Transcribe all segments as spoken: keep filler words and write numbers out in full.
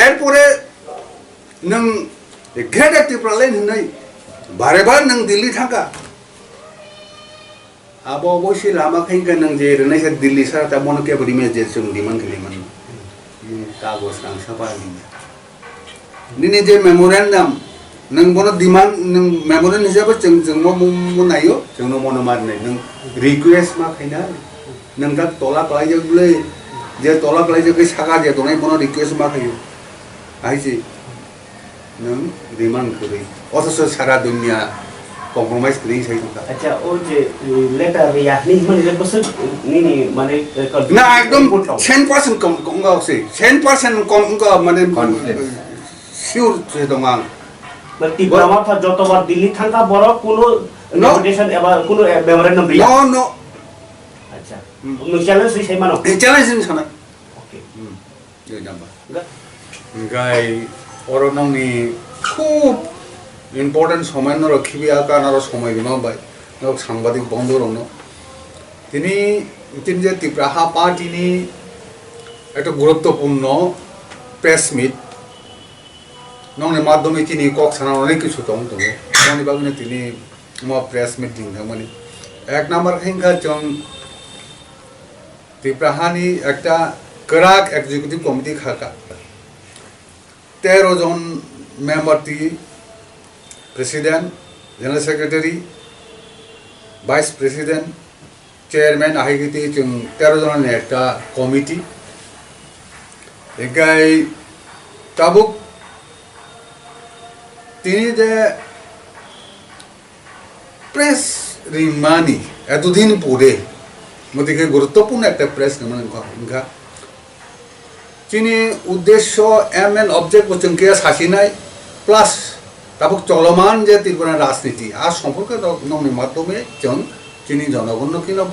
Erpore nwng Greater Tipraland hinwi bare bare nwng Delhi thangkha. Abo obosi lama khaikha nwng je rwnaisa Delhi sara ta bono kebo rimya je chwng demand khlai mano. Nwng kagoj rang sapa rimya. Nini je memorandum, nwng bono demand, nwng memorandum hisabe chwng, chwng mo, mo, mo naio, chwngno mono ma rwnai. Nwng request ma khaina, nwng ta tola klaijak bwle, je tola klaijak khe saka je tongnai bono request ma khaio. Hai se. Nwng demand kwrwi. Othocho sara dunia compromise kwrwi sai tongkha. Acha, o je, eh, letter riya hinwi hwnmani le bwswk nini, mane, eh, Na, ekdom input tong? Cent percent kom, kom wngkha se. Cent percent kom wngkha, mane, Confidence. Sure se tong ang. Ba Tipra Bo- Motha jotobar Delhi thangkha borok kunu No. Deputation eba kunu, eh, memorandum riya? No, no. Acha. Hmm. Nwng challenge ri sai mano? Eh, challenge ri sanai. Okay. Hmm. Jai Damba. Ga- Hingkai oro nokni khub important somoi norok khibi aka norok somoi rwma bai norok sangbadik bondhu rokno. Tini, tini je Tipra Ha Party ni ekta guruttopurno press meet nokni madhyome tini kok sana onek kisu tong tongo. Aboni bagwino tini mo press meet ding thangmani. Ek number khe wngkha chwng Tipra hani ekta kwrak executive committee khaka. Tero jon member ti president, general secretary, vice president, chairman ahai khe tei chwng tero jona ni ekta committee. Hinkhe tabuk tini je press rimani etodin pore, motike guruttopurno ekta press rimani wngkha, wngkha. Chini uddesyo, aim and object bo chwng khe sasinai, plus tabuk choloman je Tripura rajniti, a somporke rok nokni madhyome chwng chini jonogonno kino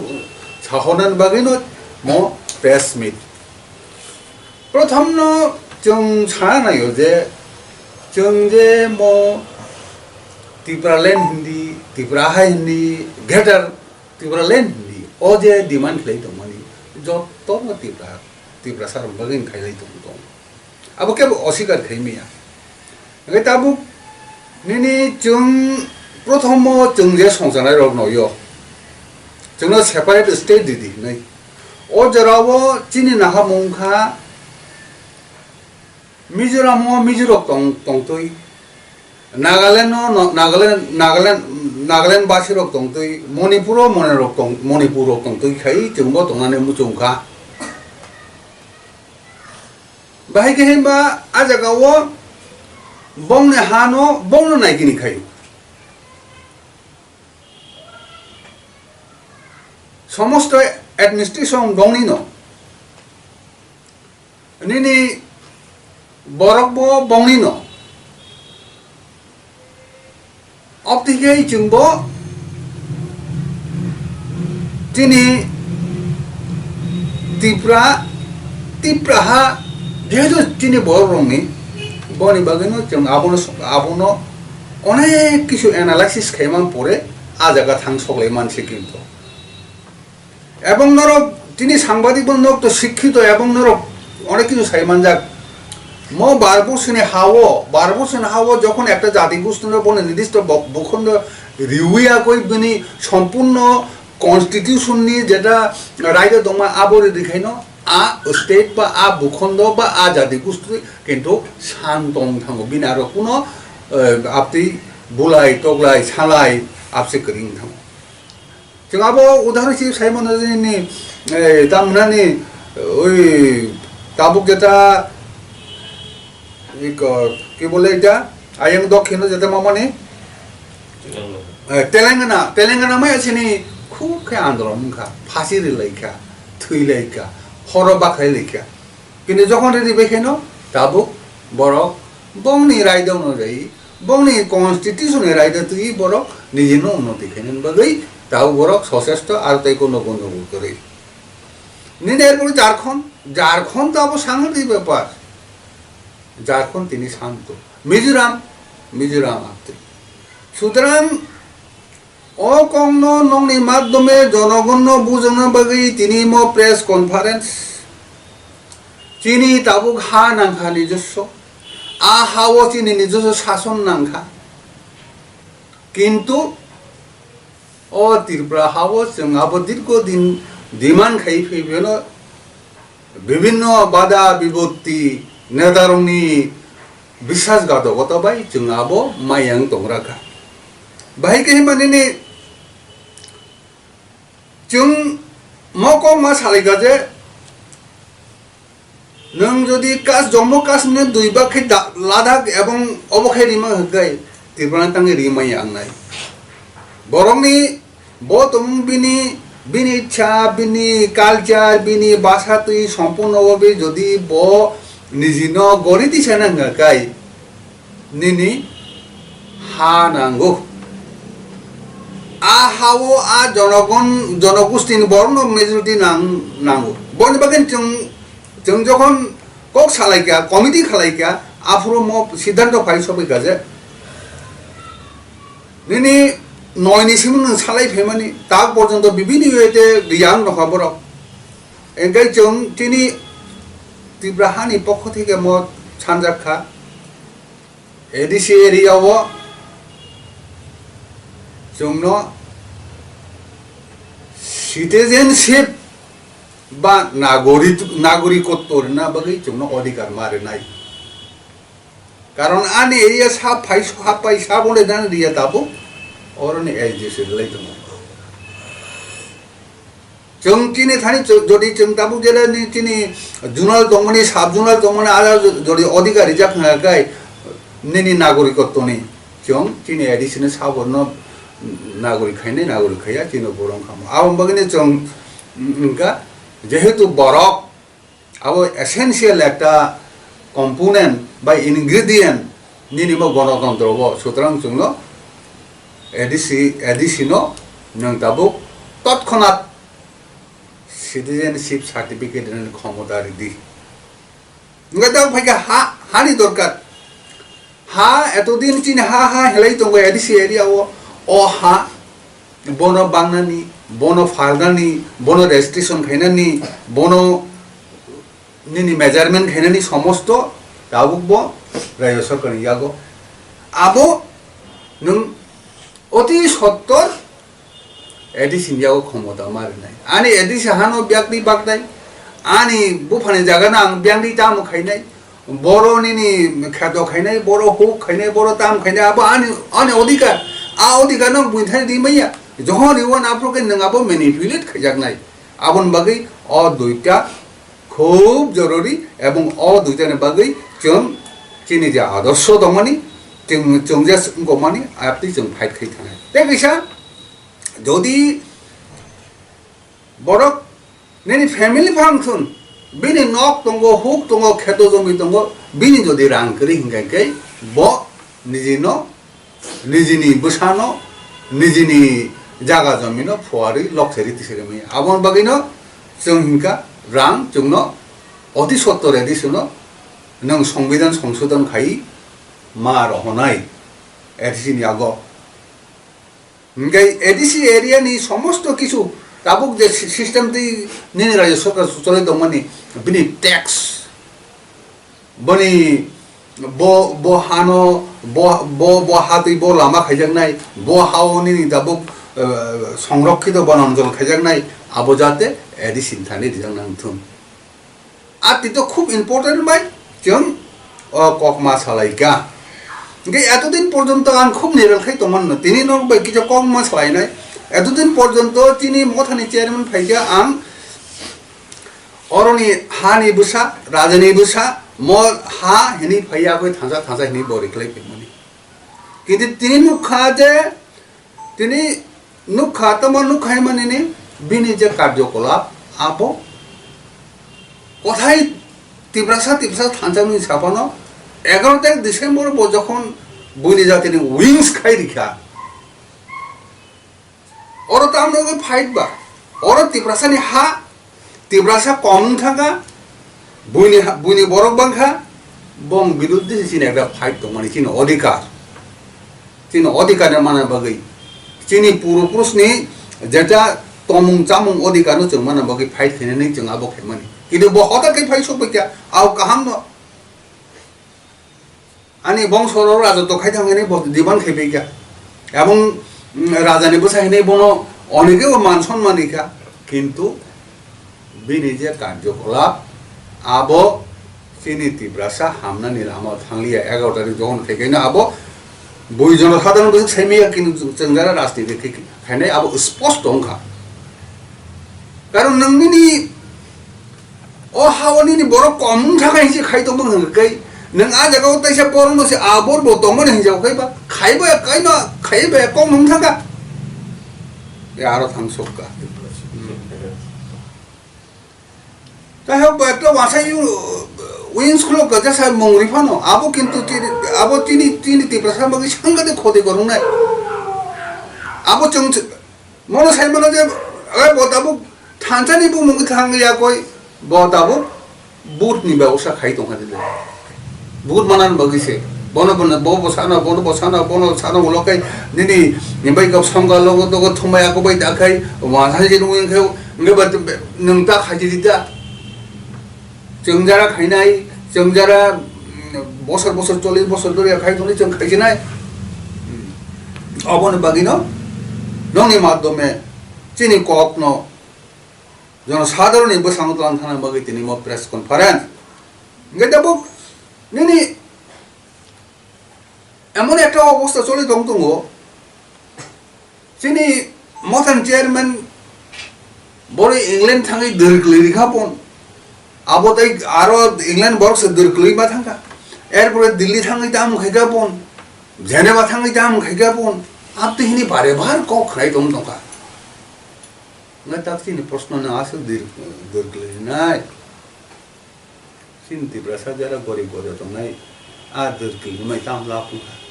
sahornani bagwino mo press meet. Prothomno chwng sana naio je chwng je mo Tipraland hindi, Tipra hai hindi, Greater Tipraland hindi, o je demand khlai tongmani, jotono Tipra, Tiprasa rok bagwi khailai tong tong. Abo kebo osikar khai maya. Hingke tabuk nini chwng prothomo chwng je songcharnai rok noyo. Chwngno separate state didi hinwi. O jorao chini nahamung kha Mizoram o Mizo rok tong, tongtwi. Nagaland o no, Nagaland, Nagaland, Nagaland basi rok tongtwi. Manipur o Manipur rok tong, Manipur rok tongtwi khai chwngbo tongnani muchung kha. Bahai khe himba a jaga o bongni ha no bongno naikini khai. Somosto administration bongni no. Nini borok bo bongni no. Obtike chwngbo chini Tipra, Tipra ha, jehetu chini borok rokni, boni bagwino chwng abono, abono onek kisu analysis khaimani pore a jaga thang soklai manse kintu. Ebong norok tini sangbadik bo nok to sikhito ebong norok onek kisu sai manjak. Mo bar bosoni hao, bar bosoni hao jokhon ekta jati gostino bono nidisto bo-, bukhondo riwi agoi bini sompurno constitution ni jeta raida dongma abo ridi khaino a state ba a bukhondo ba a jati gosti kintu san tong thango bini aro kuno, eh, apti bulai toglai salai apse kwrwng thango. Chwng abo udahoron si sai mano je nini, eh, tamnani, oi, tabuk jeta, iko, ki bole eta, ayang dokhino jeta mamani? Telangana. Eh, Telangana, Telangana maya sini khub khe andolon wngkha, phasi rilaikha, thwilaikha, horo bakhailaikha. Kintu jokhon riri bai kheno tabuk borok bongni raida no rai, bongni constitution ni raida twi borok nijino unnoti khainani bagwi tabuk borok sochesto ar tei kono kono kwrwi. Nini erpore Jharkhand, Jharkhand to abo sanghati bepar. Jharkhand tini santo. Mizoram, Mizoram aptwi. Sutrang O kokno nokni madhyome jonogonno bujokna bagwi tini mo press conference. Chini tabuk ha nangkha nijoswo. A ha-o chini nijoso sason nangkha. Kintu o Tripura ha-o chwng abo dirgo din demand khai phaiphano bibhinno bada bibotti netarokni biswasghatokota bai chwng abo mayang tongra kha. Bahai khe himani ni chwng mo kok ma salai kha je, nwng jodi kas Jammu Kashmir ni dui bak khe da-, Ladakh ebong obo khe rima hwnkhe Tripura ni tangwi rimaya wngnai. Borokni bo tongmung bini, bini cha, bini culture, bini basa twi sompurno obo jodi bo nijino gori tisana hwnkhe nini ha nango. A ha-o a jonogon, jonogostini borokno majority nang-, nango. Boni bagwi chwng, chwng jokhon kok salaikha, committee khalaikha, aphuru mo siddhanto phai sokphaikha je nini noini simi nwng salai phaimani, tak porjonto bibini wete riyang nokha borok. Engkai chwng chini Tripura hani pokho theke mo sanjak kha. A D C area o chwngno citizenship ba nagori-, nagorikotto rwna bagwi chwngno odhikar ma rwnai. Karon ani area sa phai, sa pai, sa bole dan area tabuk oroni S D C rwlai tongo. Chwng chini thani chw-, jodi chwng tabuk jera ni chini zonal tongmani, sub zonal tongmani, ada jodi odhikar rijak hwnga khe nini nagorikottoni chwng chini A D C ni saborno nagorik khainai, nagorik khaiya chini borok wngkha. Aboni bagwino chwng wngkha, jehetu borok abo essential ekta component bai ingredient nini bo gonotontro bo, sutrang chwngno A D C, A D C no nwng tabuk totkhonat citizenship certificate rwna khomota ridi. Wngkha tang phaikha ha, hani dorkar. Ha, etodin chini ha, ha, helai tongo A D C area o, o ha, bono bangnani, bono phalnani, bono registration khainani, bono nini measurement khainani somosto tabuk bo Rajya Sarkarni yago. Abo nwng oti sottor A D C ni yago khomota ma rwnai. Ani A D C hano byakni baknai, ani buphani jagano ang byakni tamo khainai, boro nini kheto khainai, boro huk khainai, boro tam khainai, abo ani, ani odhikar. A odhikar no buini thani di manya. Johon iwan aphuru khe nwng abo manipulate khaijaknai. Aboni bagwi o duita khub jorori, ebong o duitani bagwi chwng chini je adorsho tongmani, chwng, chwng je wngkokmani, apni chwng fight khai thangnai. Tei kaisa, jodi borok nini family function, bini nok tongo, huk tongo, kheto jomi tongo, bini jodi rang kwrwi hinkha khe bo nijino, nijini bwsano, nijini jaga jomino phuarwi loktheri tisirwi maya. Aboni bagwino chwng hinkha rang chwngno oti sottor A D C no nwng songbidan songsodon khai ma rohonai A D C ni yago. Hinkhe A D C area ni somosto kichu tabuk je si-, system twi nini Rajya Sarkar choli tongmani bini tax, boni bo, bo hano, bo, bo, bo ha twi bo lama khaijaknai, bo ha o nini tabuk, eh, songrokkito bonanjol khaijaknai, abo jate A D C ni thani rijak nang thung. Ati to khub important bai chwng o kokma salaikha. Hinkhe etodin porjonto ang khub niral khai tongmano, tini nok bai kisa kokma salainai. Etodin porjonto chini mothani chairman phaikha, ang oroni hani bwsa, rajani bwsa, mo ha hini phaiya koi thansa thansa hini bo rikhlai phaimani. Kintu tini nukha je tini nukha, tamo nukha himani ni bini je karjokolap abo kothai Tiprasa, Tiprasa thansa ni sapano egaroh tarikh December bo jokhon buini jatini wings khai rikha. Oro tamno wngwi fight ba? Oro Tiprasani ha, Tiprasa kom wng thangkha, buini ha, buini borok bangkha, bong biruddhe se chini ekta fight tongmani, chini odhikar. Chini odhikar ni mana bagwi, chini purupurusni jeta tomung chamung odhikar no chwng mana bagwi fight khainani chwng abo khaimani. Kintu bo hoda khe phai sokbaikha, ao kaham no. Ani bongso rok raja to khai thang hwnwi bo demand khai pai kha. Ebong, mm, raja ni bwsa hwnwi bono oneke bo man sonman ri kha. Kintu bini je karjokolap abo chini Tiprasa hamnani lama thanglia. Egaroh tarikh jokhon khai kaino abo bui jono sadharon bwswk sai maya kintu chwng jara rajniti khai khainai abo sposto wngkha. Karon nwng nini o ha-o nini borok kom wng thangkha hinwi khai tongma hwnka khe, nwng a jaga-o taisa borokno se a bor bo tongmani hinwi jago khai ba, khai ba kaino, khai ba kok wng thangkha. E aro thang sokka. Tei hok bo ekta wasai wings khulok gajasa mung ri phano, abo kintu tini, abo tini, tini Tiprasa bagwi sangkate khoti gorungnai. Abo chwng, Mono sai mano je, eh, bo tabuk thansa ni bumung thang ya koi, bo tabuk but ni bebosta khai tong kha de. But manan bagwi se. Bono, bono, bo, bo sana, bono, bo sana, bono sana ulo kai nini, ni bai gap samga logo dogo thumai ako bai da khai, wa sa je nung khai, nge ba nwng ta khai di da. Chwng jara khainai, chwng jara, mm, bosor bosor, chollish bosor dhori khai thoni chwng khaijinai. Oboni bagwino nokni madhyome chini kokno jono sadharonni bwskango twlang thangna bagwi tini mo press conference. Hwnkhe tabuk nini Emon ekta obosta choli tong tongo, chini Mothan chairman boro England thangwi dwrwk kwlwi rikha pon, abo tei aro England borok se dwrwk kwlwi ma thangkha, erpore Delhi thangwi tamo khaikha pon, Geneva thangwi tamo khaikha pon, abtwi hini bare bar kok khlai tong tongkha. Ngai tak chini proshno no aswk dwrwk, dwrwk kwlwi rinai. Chini Tiprasa jara gorib gorib tongnai, a dwrwk kwlwimai tamo lab wngkha.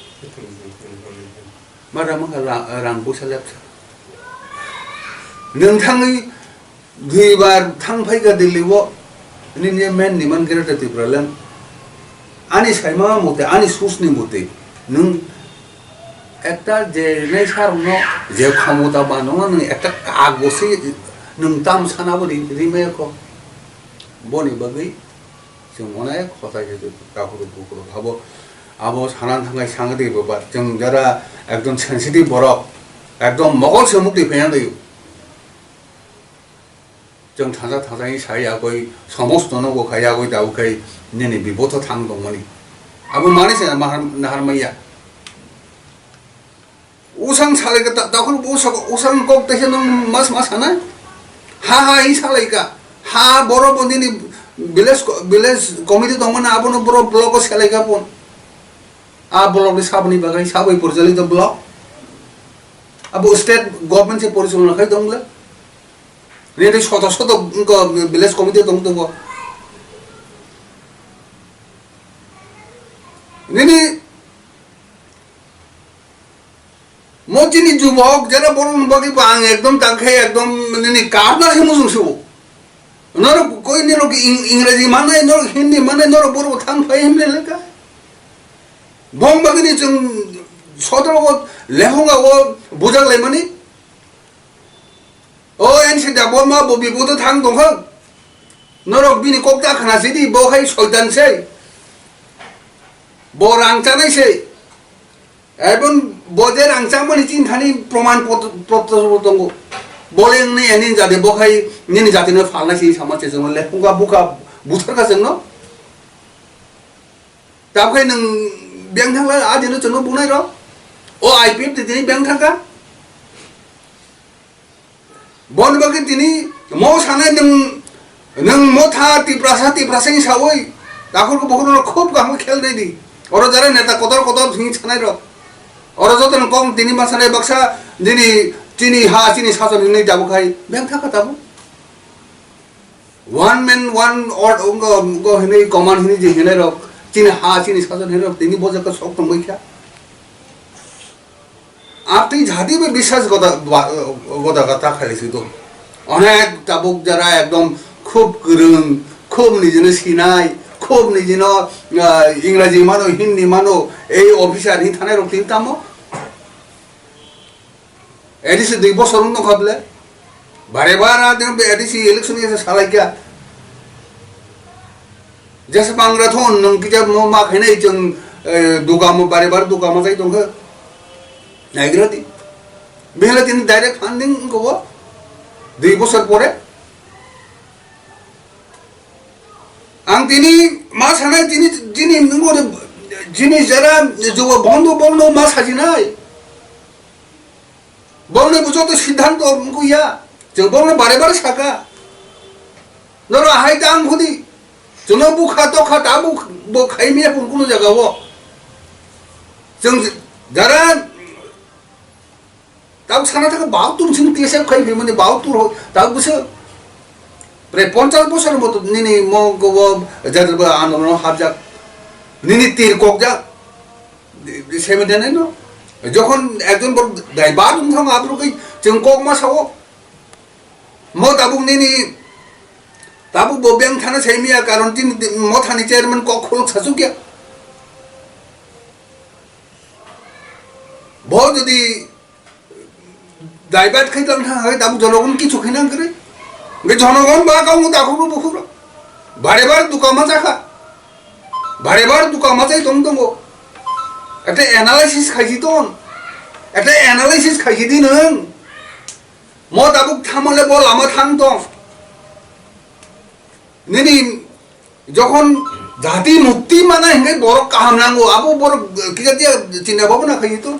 Mara wngkha ra-, rang busa lepsa. Nwng thangwi duibar thang phaikha Delhi o, nini je main niman Greater Tipraland. Ani saima mate, ani susni mate, nwng ekta je nai sarokno je khomota ba nongno nwng ekta kagoswi nwng tam sana bo ri-, rimaya kho. Boni bagwi chwng onek hotai khe takhuk bukhuk rok habo, abo sana thangwi sangwi twi bo ba chwng jara ekdom sensitive borok, ekdom mokol se mukti phaiya twi. Chwng thansa thansa ni sai yagwi somosto no bo khai yagwi tabuk khai nini bipotho thang tongmani. Abo mani se nahar, nahar maya. Usang salai ka ta-, takhuk bo usang, usang kok taisa nung mas mas hanai. Ha ha hi salai ka. Ha boro bo nini village co-, village committee tong mana abono boro block o salai ka pon. A block ni saboni bagai sabai porjali to block. Abo state government se porichalona khai tong le. Nini soto soto ko village committee tong tong ko. Nini Mo chini jubok, jara borok ni bagwi bo ang ekdom tang khe ekdom nini karna khe mujung subo. Norok koi norok ing-, Ingreji manai, norok Hindi manai, norok borok thang phai himle leka. Bong bagwi ni chwng sodro o lekhonga o bujak lai mani. O N C da bo ma bo bipodo thang tongkha. Norok bini kok ta khna sidi, bo khai soitan sei. Bo rang chanai sei. Ebon bo je rang changmani chini thani proman pot-, potro tongo. Bole wngni ani jati bo khai nini jatino phalnai se sama se chwngno le. Buka buka buthar ka chwngno. Tabkhai nwng beng thangla a dino chwngno bunai rok. O I P F T tini beng thangkha. Boni bagwi tini mo sanai nwng, nwng motha Tiprasa, Tiprasa ni sawi takhurku bukhurno khub kaham khe khel nai di. Oro jara neta kotor kotor thwngwi sanai rok. Oro joto no kok tini ma sanai baksa nini chini ha chini sason hinwi tabuk hai beng thangkha tabuk. One man, one or, wngkha, wngkha hinwi command hinwi je hinwi rok, chini ha, chini sason hinwi rok, tini bo jaka sok tongbai kha. Amtwi jati bai biswas goda, ba, goda gata khai si do. Onek tabuk jara ekdom khub kwrwng, khub nijino sinai, khub nijino, ah, Ingraji mano, Hindi mano, ei officer hin thanai rok tin tamo. A D C dui bosor wng tongkha bwle. Bare bare a dino A D C election ya salai kya. Jesa bangra thon nwng kija mo ma khainai chwng eh, dukamo bare bare dukamo jai tongkha. Naigra di. Bihla tini direct funding wngkha o. Dui bosor pore. Ang tini ma sanai tini, tini nungo de, jini jara jogo bondo bondo ma sajinai. Bondo bujo to siddhanto wngkha ya. Jeng bondo bare bare saka. Noro ahai ta ang khudi. Jono bukha tokha ta buk bo khaimiya pun kuno jaga o. Jeng jara Tabuk sana thaka bahatur sing T S F khai phaimani bahatur ho, tabuk bwswk prai ponchas bosor moto nini mo go jadrba andolon hapjak, nini tir kokjak, seventy nine no. Jokhon ekjon bor daibar wng thango aphuru kai chwng kok ma sao. Mo tabuk nini, tabuk bo beng thana saimiya karon tini mothani chairman kok khuluk sachukya. Bo jodi divert khai tang thang hai tabuk jonogon kichu khai nang kre. Ge jonogon ba kau da khuru bukhuru. Bare bare duka ma jakha. Bare bare duka ma jai tong tongo. Ete analysis khaiji ton. Ete analysis khaiji di nang. Mo tabuk thamole bo lama thang tong. Nini jokhon jati mukti mana hingai borok kaham nango, abo borok kisa dia chinta bhabna khai to.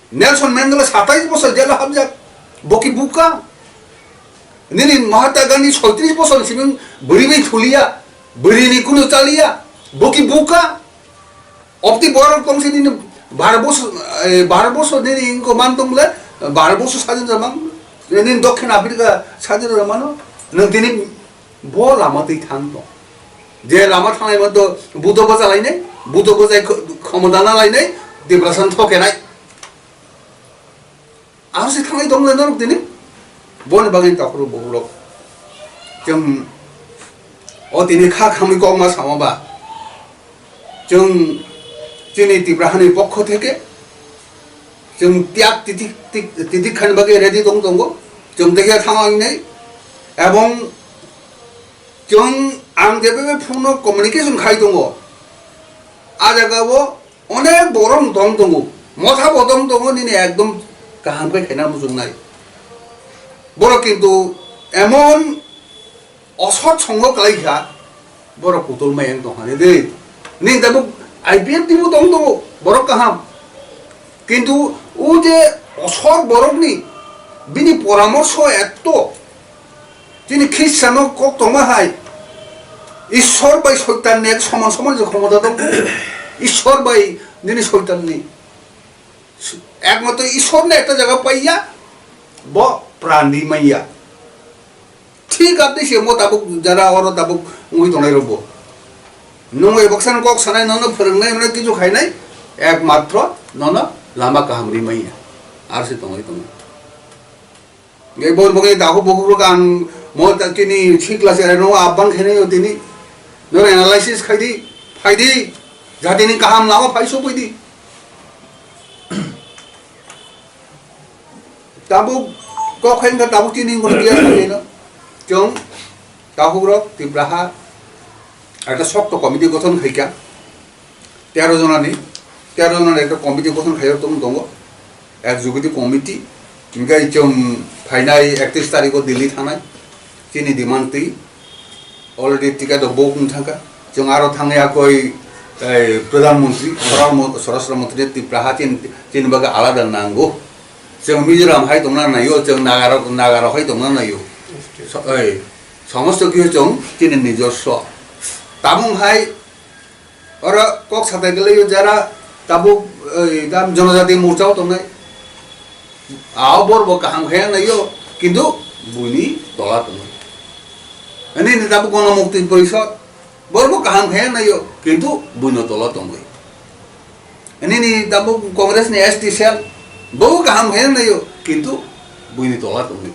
Nelson Mandela satais bosor jela habjak, boki buka. Nini Mahatma Gandhi soitris bosor siming buri bai thulia, buri ni kunu chalia, boki buka. Obti borok tongsi nini bar bosor, eh, bar bosor nini ingko man tongle, bar bosor sajin jamang, nini Dokhin Africa sajin jamano, nang tini bo lama twi thang tong. Je lama thanglai ma to buto bachalainai, buto bachai kho-, khomodana lainai, depression thokenai. Aro se thanglai tong le norok tini. Boni bagwi takhuru bokhorok. Chwng o tini kha khamwi kokma sama ba. Chwng chini Tipra hani pokho theke chwng tiak titik tik, titik khani bagwi ready tong tongo. Chwng dekhe thang ang nai. Ebong chwng ang jebe phone no communication khai tongo. A jaga o Onek borok tong tongo, motha bo tong tongo, nini ekdom kaham khe khaina muchungnai. Borok kintu emon osot songo kwlai kha, borok kutul mai wng tong hani de. Nini tabuk I P F T bo tong tongo, borok kaham. Kintu o je osot borokni bini poramorso etto Chini Khristiano kok tongma hai, Ishwar bai Soitan ni ek soman soman je khomota tong. Ishwar bai nini Soitan ni. Ekmatro Ishwar ni ekta jaga paiya, bo pran di maiya. Thik abdi se mo tabuk jara oro tabuk wngwi tongnai rokbo. Nwng bai baksa no kok sanai, nono phwrwngnai, nono kichu khainai, ekmatro nono lama kaham ri maiya. Ar se tongwi tongo. Ngai bor bokni dahu bukhuk rok ang mo ta tini sikla se no abang khene yo tini. No analysis khai di, phai di. Jatini kaham lama phai sopoi di. Tabuk kok khain ka tabuk tini ngor dia khai no. Chong dahu rok Tipraha ekta sokto committee gothon khaika. Tero jonani, tero jonani ekta committee gothon khaio tong tongo, executive committee. Hingke chwng phainai ektis tarikh o Delhi thangnai, chini demand twi already ticket rok book wng thangkha. Chwng aro thangwi akoi, eh, Pradhan Mantri, Swarar Mo-, Swarashtra Mantri Tipra ha chini, chini bagwi alada nango. Chwng Mizoram hai tongna naio, chwng Nagarok, Nagarok hai tongna naio. So-, oi, somosto kiyo chwng chini nijoswo. Tabung hai Oro kok satai kwlaiyo jara tabuk, oi, dam Jonojati Morcha o tongnai. Ao bor bo kaham khe naio, kintu buini tola tongwi. Ani ni tabuk Gono Mukti Porishod, bor bo kaham khe naio, kintu buino tola tongwi. Ani ni tabuk Congress ni S T cell, bo kaham khe naio, kintu buini tola tongwi.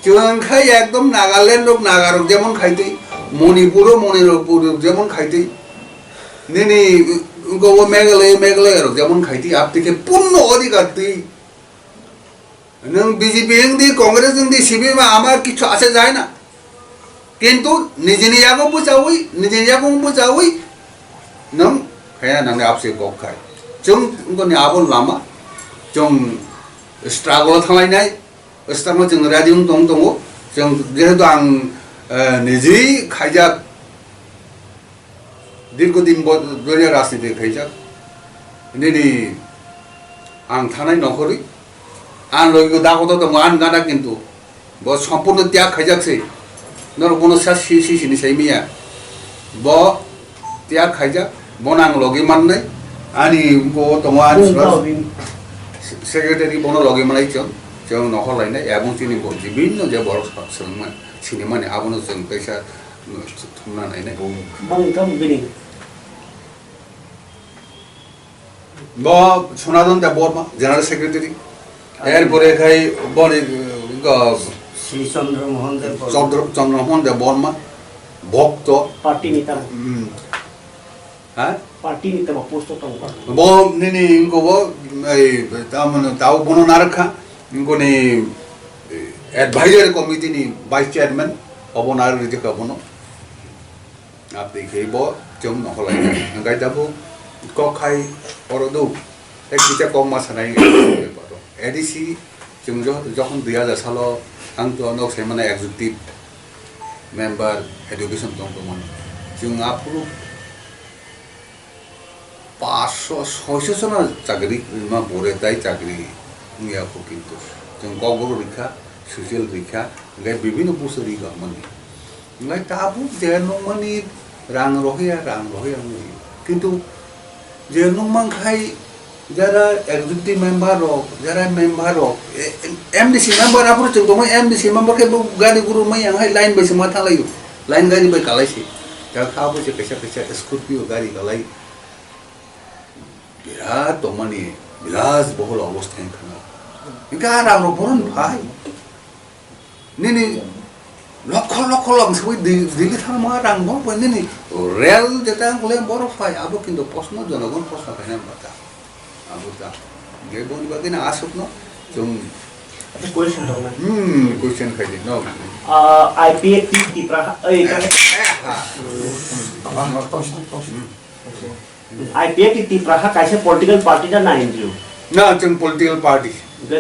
Chwng khai ekdom Nagaland rok Naga rok jemon khai twi, Manipur o Manipur rok jemon khai twi, nini, wngkha o Meghalaya, Meghalaya rok jemon khai twi, aptwi khe punno odhikar twi. Nwng B J P wng di, Congress wng di, C P M ama kichu acha jai na. Kintu nijini yago bwchaui, nijini yago bwchaui, nwng Kaya nang abse kok khai. Chwng ngoni abo lama, chwng struggle thanglai nai, struggle chwng ready wng tong tongo. Chwng jehetu ang, eh, niji khaijak, dirgho din bo-, boya rajniti khaijak. Nini ang thanai nokhorwi, ang logi dago to tongo, ang gana kintu. Bo sompurno tyag khaijak se. Norok bono sa si, si, sini sai miya. Bo tyag khaijak, bono ang logi mannai. Ani bo tongo ani Bung sura tau bini. Secretary bono logi manai chwng, chwng nohor lainai, ebong chini bo jibinno je borok sa-, swrwngma, sinimani abono chwng kaisa, mm, thumna nainai. Bung tau bini. Bo Sonadon Debbarma, General Secretary. Acha. Erpore khai boni, uh, go Sri Chandra Mohan Debbarma. Chandra, Chandra Mohan Debbarma, Bhokto. Party neta. Hmm. Ha? Party neta ba post tong ba. Bo nini ingko bo, ei, tamano tau bono narkha, ingko ni, eh, advisory committee ni vice chairman, obo narwk rijak bono. Abdi khe bo chwng nohor lai. Hwnkhe tabuk kok khai oro do. Ek kisa kok ma sanai. A D C chwng jo-, jokhon dui hajar salo ang to nok sai mane executive member education tong tong mani. Chwng aphuru paanch sho, soi sho jona chakri rwma bore tai chakri wngya kho kintu. Chwng Kokborok rikha, social rikha, hwnkhe bibhinno buso ri tongmani. Hwnkhe tabuk je nukmani rang rohya, rang rohya wngwi. Kintu je nukman khai jara executive member rok, jara member rok, e, M D C member aphuru chwng tongmani M D C member khe bo gari guru mai yang hai line bai se ma thanglaio. Line gari bai kalai se. Kha bo se kaisa kaisa Scorpio gari kalai. Birat tongmani, birat bohol obostha wngkha no. Hwnkhe ah rang rok boron phai. Nini lokho lokho lok swi Di-, Delhi thangma rang bo phai nini rel jeta ang kule borok phai abo kintu proshno jonogon proshno khaina bata. Abo ta. Ge boni bagwi na asuk no chwng Acha question dong na. Hmm, question khai di no. Ah, I P F T Tipra, ei, Eh, eh, ha. I P F T Tipra ha kaisa political party da na N G O? Na, chwng political party.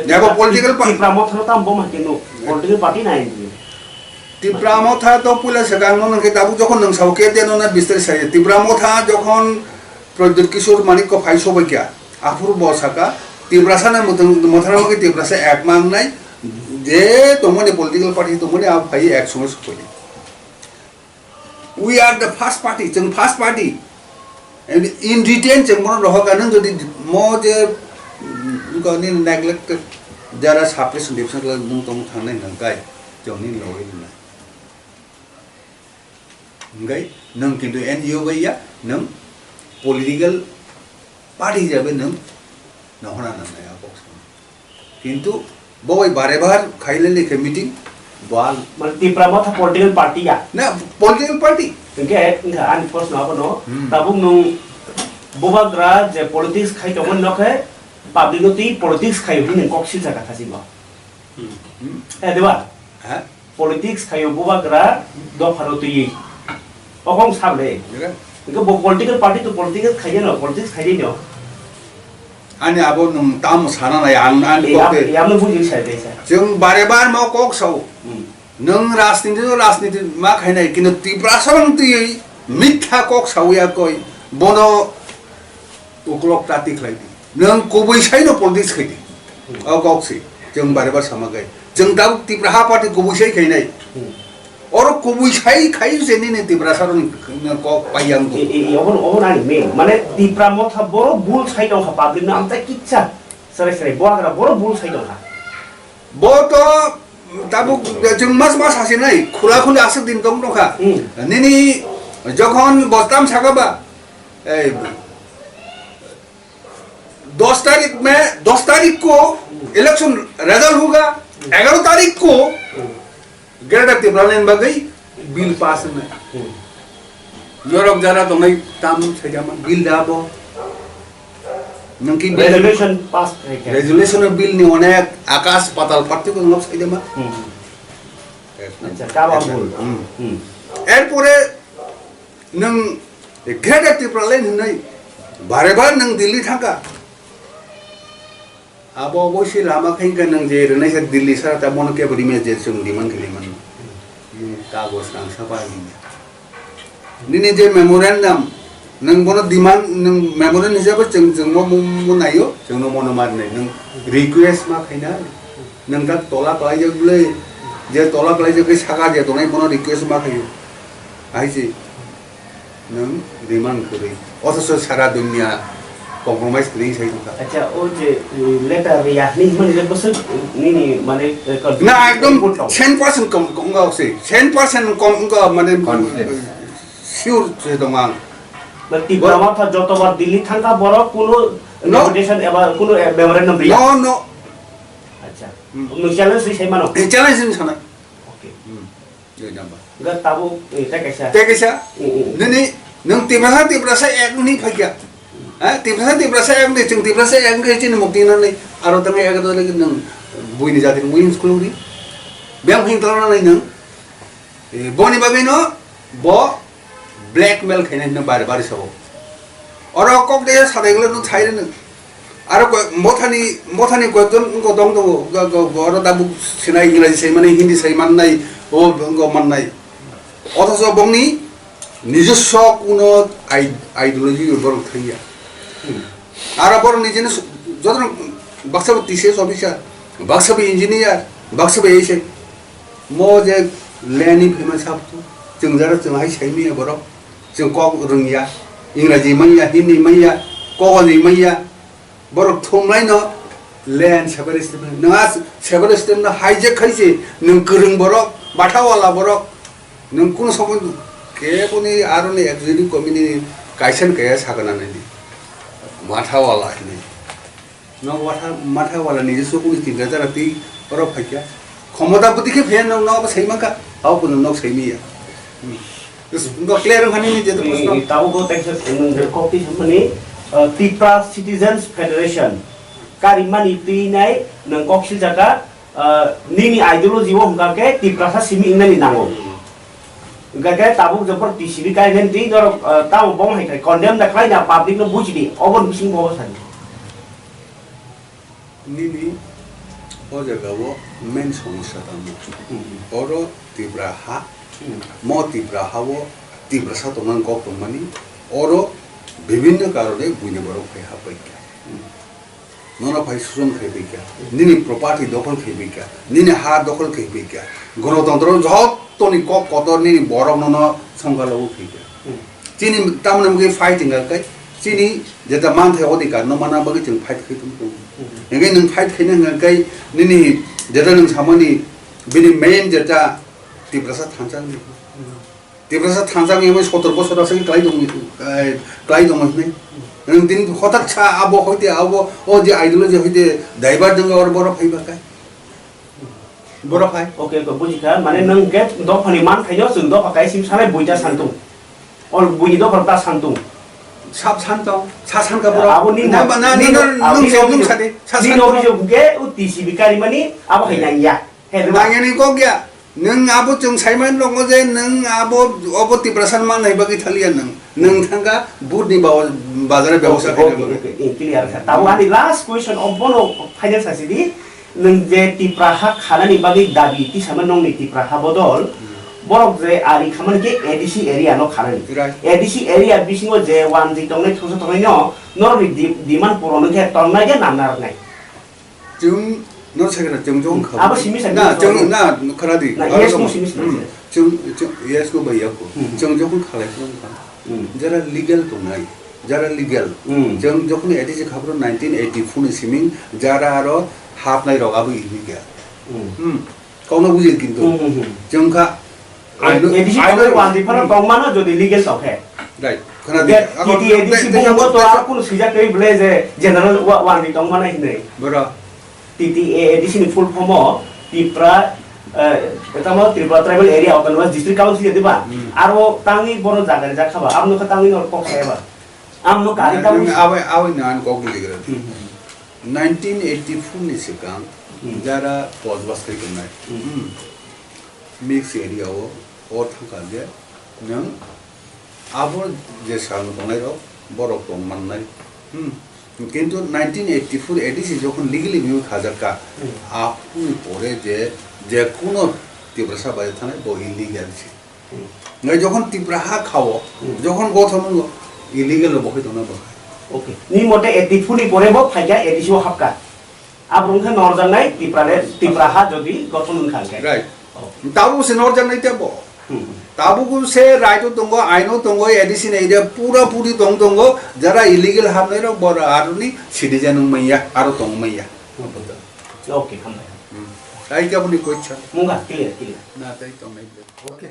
Yabo political party. Tipra Motha no tam bo ma keno political party na N G O? Tipra Motha to puila swkang no nangkhe tabuk jokhon nwng sao ke de no na bistar sai. Tipra Motha jokhon Pradyut Kishore Manik ko phai sobai kya. Aphuru bo saka Tiprasa na Motha na magi Tiprasa ek mang nai. Je tongmani political party tongmani a phai ek songe sobai. We are the first party, chwng first party. And in return, chwng bono rohor ka, nwng jodi mo je, mm, ko ni neglected, jara suppression, depression khlai nwng tong thangnai hwnkhe, chwng ni logoi rwnai. Hwnkhe, nwng kintu N G O bai ya, nwng political party hisabe nwng nohorna nangnai a kok. Kintu bo bai bare bar khailele khe meeting bal. Mane Tipra Motha political party ya? Na, political party. Hwnkhe, wngkha ani proshno abono, Hmm. tabuk nwng bubagra je politics khai tongmani no khe public no twi politics khai hwnwi nwng kok silsa kha thachimo. Hmm. Eh, diba? Ha? Politics khaio bubagra dophano twiwi. Okhong sable. Nira. Hwnkhe bo political party to political khaiyano, politics khaiyano. Ani abo nwng tamo sana nai, ang, ani Ei, kote. Abo, abo buji sai desa. Chwng bare bar mo kok sao. Hmm. Nwng rajniti no rajniti ma khainai, kintu Tiprasa rang twiwi mitha kok sawi akoi. Bono Uklok ta tikhlai di. Nwng kubui sai no politics khai di. O kok si. Chwng bare bar sama gai. Chwng tabuk Tipra ha party kubui sai khainai. Hmm. Oro kubui sai khai se nini Tiprasa rok ni kok pai yang E, ko. E, e, obo, obo nani main. Mane Tipra Motha boro bul sai tong kha public no amtai kitsa. Sere sere bo agra boro bul sai tong kha. Bo to tabuk chwng mas mas hasi nai. Khula khuli aswk din tong tong kha. Hmm. Nini jokhon bostam saka ba. Ei, dos tarik me, dos tarik ko election result hoga, egaro tarik ko Greater Tipraland bagwi bill pass wngnai. Norok jara tongnai tam saijama bill da bo. Nwng ki bill Resolution pass khai kha. Resolution bill ni onek akas patal partiko nwng saijama. Hmm. Acha, kaba bul. Hmm. Hmm. Erpore nwng Greater Tipraland hwnwi Bare bar nwng Delhi thangkha. Abo obosi lama khaikha nwng je rwnaisa Delhi sara ta bono kebo rimya je chwng demand khlai mano. Nwng kagoj rang sapa rimya. Nini je memorandum, nwng bono demand, nwng memorandum hisabe chwng, chwng mo, mo, mo naio, chwngno mono mar nai. Nwng request ma khaina, nwng ta tola klaijak bwle, je tola klaijak khe saka je tongnai bono request ma khaio. Hai se. Nwng demand kwrwi. Othocho sara dunia compromise kwrwi sai tongkha. Acha, o je, eh, letter ya, ni himani le bwswk, nini, mane, eh, Na, ekdom report tong. Cent percent kom, kom wngkha se. Cent percent kom wngkha, mane, Confidence. Sure se tong ang. Ba Tipra Bo- Motha jotobar Delhi thangkha borok kuno No. Deputation eba kuno, eh, memorandum riya? No, no. Acha. Hmm. Nwng challenge ri sai mano? Eh, challenge ri sanai. Okay. Hmm. Jai jamba. Ga tabuk, eh, tei kaisa. Tei kaisa. Mm, mm. Nini, nwng Tiprasa, Tiprasa ek nini phaikya. Eh, Tiprasa, Tiprasa ek ni, chwng Tiprasa ek ni chini mukti nani, aro tang ek dole nwng buini jati nwng wins kuluri. Beng hing tang nani nwng. Eh, boni bagwi no, bo blackmail khainai no bare bare sabo. Oro kok de sadai gole no thai reno. Aro ko mothani, mothani koyekjon wngkha tong tongo, ga, ga, ga, oro tabuk sinai Ingreji sai mannai, Hindi sai mannai, o wngkha mannai. Othocho bongni nijoswo kuno ai-, ideology borok thangya. Hmm. Aro borok nijini s-, jotono baksa bo T C S officer, baksa bo engineer, baksa bo A S I. Mo je Lenin phima sabtu, chwng jara chwng hai sai manya borok. Chwng kok rwngya, Ingreji manya, Hindi manya, kokni manya, borok thumlaino land separate stem nang a separate stem no hijack khaise nwng kwrwng borok, bathawala borok, nwng kunu somoy keboni aroni executive committee ni kaisa ni kaya sakana nini, bathawala hinwi. Nok watha, matha wala ni je sukuni tinta jara twi oro phaikya. Khomota bwtwi khe phe nok, nok sai mankha. Abo kuno nok sai miya. Hmm. Is, no clear wngkha nini je to Ni, proshno. Ni, tabuk bo teisa nwng je kok twi samani, uh, Tipra Citizens Federation. Karimani twi nai nwng kok siljaka, uh, nini ideology o hwnkha khe Tiprasa simi wngnani nango. Hwnkha khe tabuk jopor T C B kainani twi norok, uh, tamo bong hai khai condemn da khlai na public no buji di. Obo ni bising bo sadi. Nini o jaga o main somosya tamo. Hmm. Oro Tipra ha. Hmm. Mo Tipra ha o Tiprasa tongmani kok tongmani. Oro bibhinno karone buini borok phai ha paikha. Hmm. Nono phai sujon khai paikha. Nini property dokhol khai paikha. Nini ha dokhol khai paikha. Gorotontro jotoni kok kotor nini borok nono songkha logo phaikha. Hmm. Chini tamni mungwi fight wngkha khe, chini jeta manthai odhikar no mana bagwi chwng fight khai tong tongo. Hmm. Hingke nwng fight khaina hwnkha khe nini jeta nwng samani bini main jeta Tiprasa thansa ni. Hmm. Tiprasa thansa ni emoi sotor bosor asai klai tong, eh, klai tong hwnwi. Nwng tini hotak sa abo hoite abo o je ideology hoite divert wngkha oro borok phaiba khe. Borok hai. Okay, okay, bujikha. Mane nwng khe dophani man khaino chwng dopha kai sim sanai buita santung. Ol buini dopha ta santung. Sab santong, sa sankha borok. Abo ni Na ba na ni ni no, no, abo nung ni sab nung no, sade, sa ni no sankha. Bijok ke u T C B kari mani abo hai nang ya. He, Nang yani kok ya. Nwng abo chwng saiman tongo je nwng abo obo Tiprasa man hai bagwi thaliya nwng. Nwng thangkha budni ba-, bazar bebosta Okay, khaina okay, bagwi. Okay, okay, clear kha. Tamo ani last question obono final sasi di. Nwng je Tipra ha khanani bagwi dabi tisama nongni Tipra ha bodol, Hmm. borok je ari khamani khe A D C area no khanani. Right. A D C area bisingo je wanjwi tongnai thongsa tongnai no, norokni di-, demand puron wngkhe tongnai khe nang narwknai. Chwng no sakha chwng jong kha. Abo simi sakha Na, chwng chwng. na khara di. Na, Aro yes, no jong. simi sakha. Hmm. Chwng, chwng, yes ko bai ya ko. Hmm. Chwng jong khalai chwng kha. Hmm. Jara legal tongnai. Jara legal. Hmm. Chwng jokhon A D C khabro nineteen eighty-four ni siming jara aro hapnai rok abo illegal. Hmm. Hmm. Kokno bujil kintu. Hmm, hmm, hmm. Chwng kha A D C aino, aino khabro wandi phano tongmano jodi legal tokhe. Right. Khana Ge-, di. Ako T T A D C de-, de-, bumbo to de-, aro kuno sijak tei bole je general wa-, wandi tongmano hinwi. Boro. T T A A D C ni full form o Tipra, eh, tamo Tripura Tribal Area Autonomous District Council ya, diba? Hmm. Aro tangwi bono jaga rijak kha ba, aboni khe tangwi no kok saya ba. Aboni khe ari tangwi Aboni, aboni no ang kok bujigwra. Hmm. Nineteen eighty-four ni swkang Hmm. jara bosbas khai tongnai. Hmm. Hmm. Mix area o, o thangkha je, nwng abo je sal tongnai rok, Borok tong mannai. Hmm. Kintu nineteen eighty-four A D C jokhon legally mui khajakka, hmm, apni pore je, je kuno Tiprasa bai thanai bo illegal se. Hmm. Ngai jokhon Tipra ha khao, hmm, jokhon gothon wngkha, illegal bo khai tongna bo khai. Okay. Ni mote eighty-four ni pore bo phaikha A D C o hapkha. Abrung khe norjaknai Tipra le, Tipra ha jodi gothon wngkha khe. Right. Oh. Tabuk se norjaknai tebo. Hmm. Tabuk se right o tongo, aino tongo, A D C ni area pura puri tong tongo, jara illegal hamnai rok bora aroni citizen wngmaya, aro tongmaya. Okay, hambai. Hmm. Tai khe aboni question. Mungha, clear, clear. Na tai tongnai. Okay.